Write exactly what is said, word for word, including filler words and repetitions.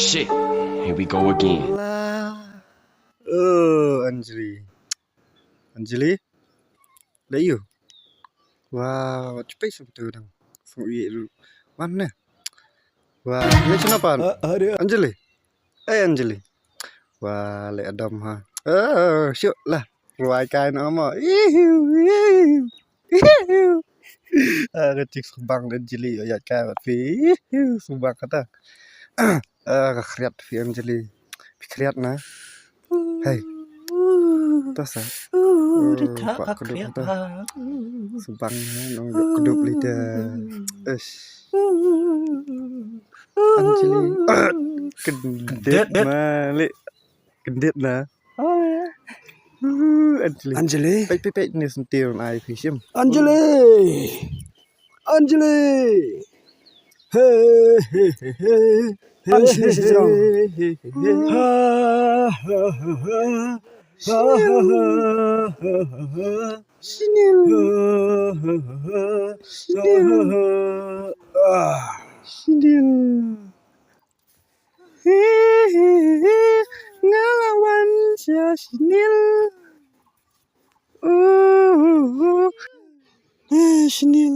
Shit, here we go again. La. Oh, Anjali. Anjali? That you? Wow, what you pay some to them? From you, one ne? Wow, you know pan? Anjali? Hey, Anjali. Wow, le adam ha. Oh, sure lah. Wai kai no mo. Ihiu, ihiu, ihiu. Ah, ka chik subang Anjali, ya kai wat phi. Ihiu, subang kata. Ah, ka khriat phi Anjali. Phi khriat na. Hey. Ta sa. Oh, kwah ka khriat ta. Subang na, nong yok kedup li ta. Ish. Anjali. Kendit malik. Kendit na. Uh, Anjali. Anjali. Pek, pek, pek, ni sentil ai phi shim. Anjali. Anjali. Hey, hey, hey, hey. Anjali sejong. Hey, hey, hey, hey. Ha, ha, ha, ha. Ha, ha, ha, ha, ha. Shenil. Ha, ha, ha, ha. Shenil. Ha, ha, ha. Ah. Shenil. Hi, hi, hi, nga la wan sha Shenil. Uh, uh, uh. Eh, Shenil.